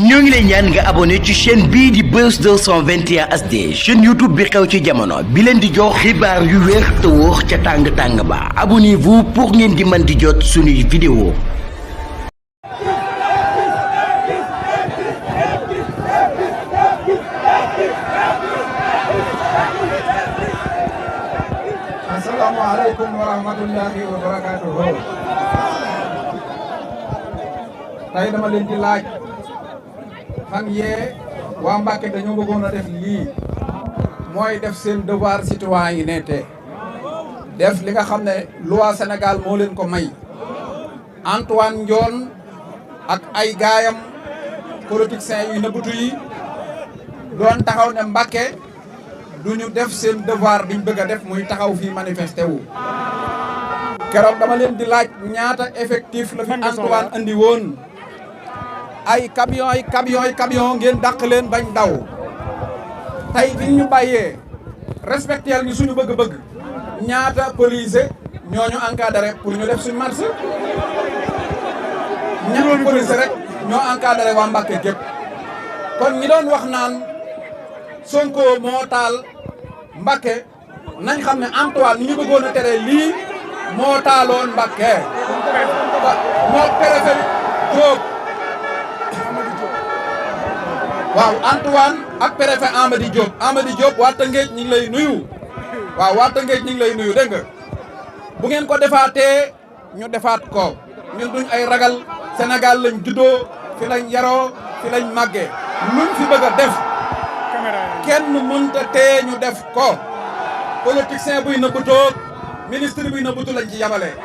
ñoo ngi lay ñaan nga abonné ci chaîne bii di Buzz 221 HD chaîne YouTube bi xew ci jamono bi leen di jox xibaar yu wér te wóor ca tàng-tàng ba abonnez-vous pour ngeen di mën di jot suñuy vidéo. Assalamualaikum warahmatullahi wabarakatuh. Tay dama leen di laaj fan yee waa Mbacké dañoo bëggoon a def lii mooy def seen devoir citoyenneté def li nga xam ne loi Sénégal moo leen ko may. Antoine Ndione ak ay gaayam politiciens yu nëbbatu yi doon taxaw ne Mbacké duñu def seen devoir biñ bëgg a def muy taxaw fii manifesté wu. Keroog dama leen di laaj ñaata effectif la fi Antoine andi woon. ay camion ngeen dàq leen bañ daw tey bi ñu bàyyee respecter ñu suñu bëgg-bëgg ñaata police ñooñu encadré pour ñu def suñu marche ñaata police rek ñoo encadré waa Mbacké gépp kon ñi doon wax naan Sonko moo taal Mbacké nañ xam ne Antoine ni ñu bëggoon a tere lii moo taaloon Mbacké moo préfet Diop waaw Antoine ak préfet Amady Diop waa Tëngéej ñu ngi lay nuyu waaw waa Tëngéej ñu ngi lay nuyu dégg nga bu ngeen ko defaatee ñu defaat ko ñun duñ ay ragal Sénégal lañ juddoo fi lañ yaroo fi lañ màggee luñ fi bëgg a def kenn mënta tee ñu def ko politicien buy nëbbutoo ministre buy nëbbutu lañ ci yamale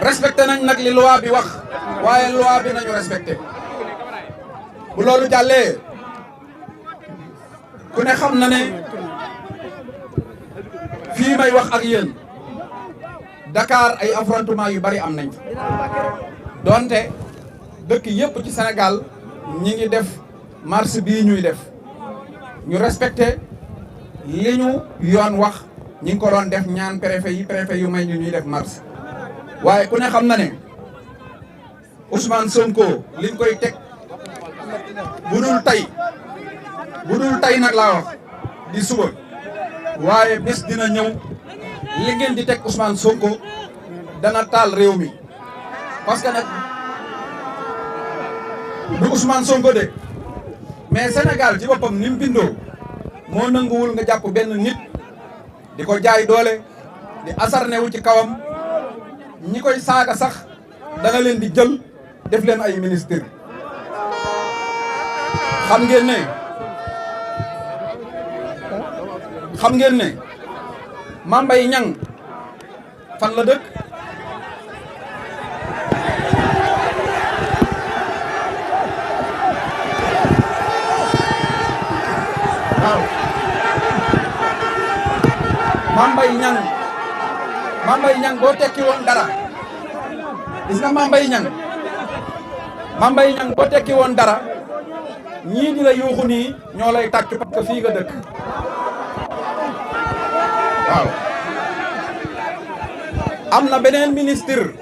respecté nañ nag li loi bi wax waaye loi bi nañu respecté bu loolu jàllee ku ne xam na ne fii may wax ak yéen Dakar ay affrontement yu bari am nañ donte dëkk yépp ci Sénégal ñi ngi def marche bii ñuy def ñu respecté li ñu yoon wax ñi ngi ko doon def ñaan préfet yu may ñu ñuy def marche waaye ku ne xam na ne Ousmane Sonko liñ koy teg bu dul tey nag laa wax di suba waaye bés dina ñëw li ngeen di teg Ousmane Sonko dana taal réew mi parce que nag du Ousmane Sonko de mais Sénégal ci boppam ni mu bindoo moo nanguwul nga jàpp benn nit di ko jaay doole di asarne wu ci kawam ñi koy saaga sax da nga leen di jël def leen ay ministre xam ngeen ne Mame Mbaye Niang fan la dëkk waaw Mame Mbaye Niang boo tekki woon dara gis nga Mame Mbaye Niang boo tekki woon dara ñii di la yuuxu nii ñoo lay tàcc parce que fii nga dëkk waaw am na beneen ministre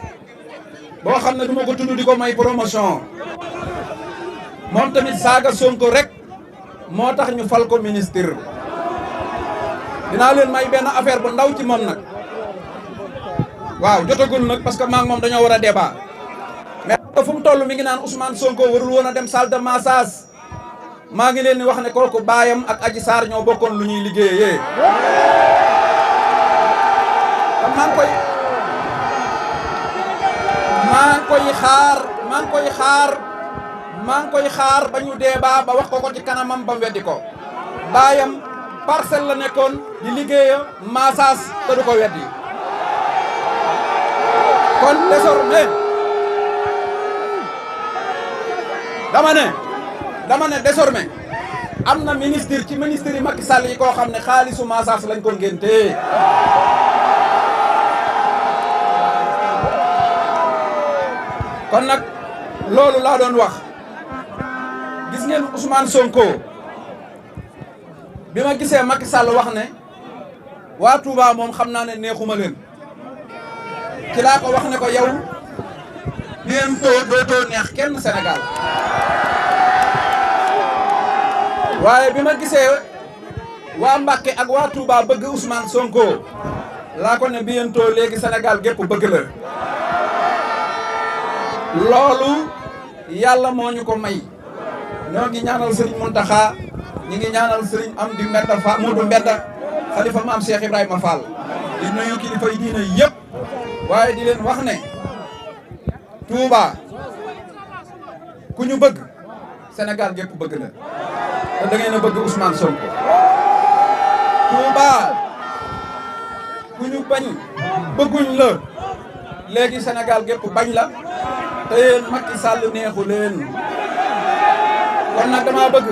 boo xam ne du ma ko tudd di ko may promotion moom tamit saaga Sonko rek moo tax ñu fal ko ministre dinaa leen may benn affaire bu ndaw ci moom nag waaw jotagul nag parce que maa ngi moom dañoo war a débat mais fu mu toll mi ngi naan Ousmane Sonko warul woon a dem salle de massage maa ngi leen di wax ne kooku baayam ak Adji Sarr ñoo bokkoon lu ñuy liggéeyee te maa ngi koy xaar ba ñu débat ba wax ko ci kanamam ba weddi ko baayam Parcelles la nekkoon di liggéeya massage te du ko weddi kon désormais dama ne désormais am na ministre ci ministre yi Macky Sall yi koo xam ne xaalisu massage lañ ko ngéntee kon nag loolu laa doon wax gis ngeen Ousmane Sonko bi ma gisee Macky Sall wax ne waa Touba moom xam naa ne neexuma leen ci laa ko wax ne ko yow bientôt dootoo neex kenn Sénégal waaye bi ma gisee waa Mbacké ak waa Touba bëgg Ousmane Sonko laa ko ne bientôt léegi Sénégal gépp bëgg la loolu yàlla moo ñu ko may ñoo ngi ñaanal Serigne Mountakha ñi ngi ñaanal Serigne Amdi Mbenda Fall Modou Mbenda xalifa maam Cheikh Ibrahima Fall di nuyu kilifa yi diine yëpp waaye di leen wax ne Touba ku ñu bëgg Sénégal gépp bëgg la te da ngeen a bëgg Ousmane Sonko Touba ku ñu bañ bëgguñ la léegi Sénégal gépp bañ la te yéen Macky Sall neexu leen kon nag dama bëgg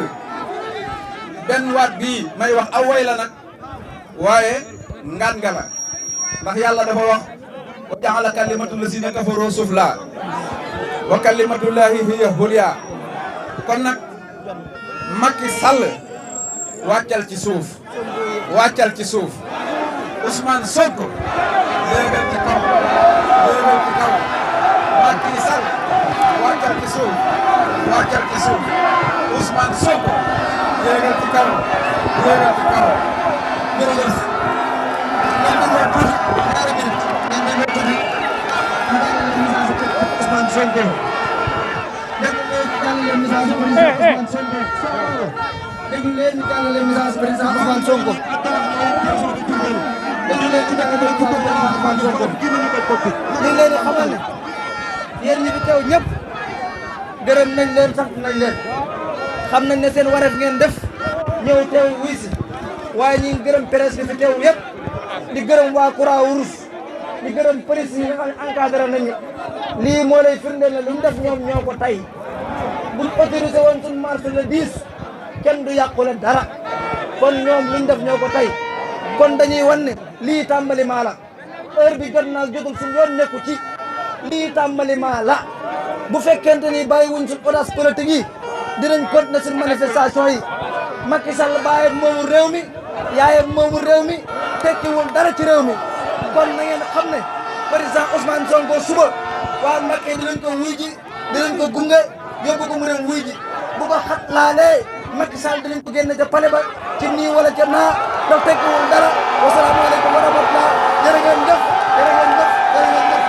benn waat bii may wax aw way la nag waaye ngaan nga la ndax yàlla dafa wax wa ja'ala kalimatu lazina kafaru sufla wa kalimatullahi hiya hulya kon nag Macky Sall wàccal ci suuf wàccal ci suuf Ousmane Sonko léegal ci kaw léegal ci kaw Macky Sall wàccal ci suuf wàccal ci suuf Ousmane Sonko léegal ci kaw léegal ci kaw jërëjëf Ousmane Sonko déglu leen ñu jàllale message président Ousmane Sonko déglu leen ñu jàllale message président Ousmane Sonko ñu ngi leen di xamal ne yéen ñi fi teew ñëpp gërëm nañ leen sant nañ leen xam nañ ne seen wareef ngeen def ñëw teew wuy si waaye ñi ngi gërëm presse bi fi teew yëpp di gërëm waa Croix-Rouge di gërëm police yi nga xam ne encadré nañu lii moo lay firndeel ne lu ñu def ñoom ñoo ko tey buñ autorisé woon suñu marché le 10 kenn du yàqule dara kon ñoom luñ def ñoo ko tey kon dañuy wan ne lii tàmbali maa la heure bi jot naa jotul suñu yoon nekku ci lii tàmbali maa la bu fekkente ni bàyyi wuñ suñu audace politique yi dinañ continuer suñu manifestation yi Macky Sall baayam moomu réew mi yaayam moomu réew mi tekkiwul dara ci réew mi kon na ngeen xam ne président Ousmane Sonko suba waa Mbacké dinañ ko wuy ji dinañ ko gunge yóbbu ko mu dem wuy ji bu ko xat laalee Macky Sall dinañ ko génne ca palais ba ci nii wala ca naa te tekkiwul dara wasalaamaaleykum wa rahmatulah jërë ngeen jëf jërë ngeen jëf jërë ngeen jëf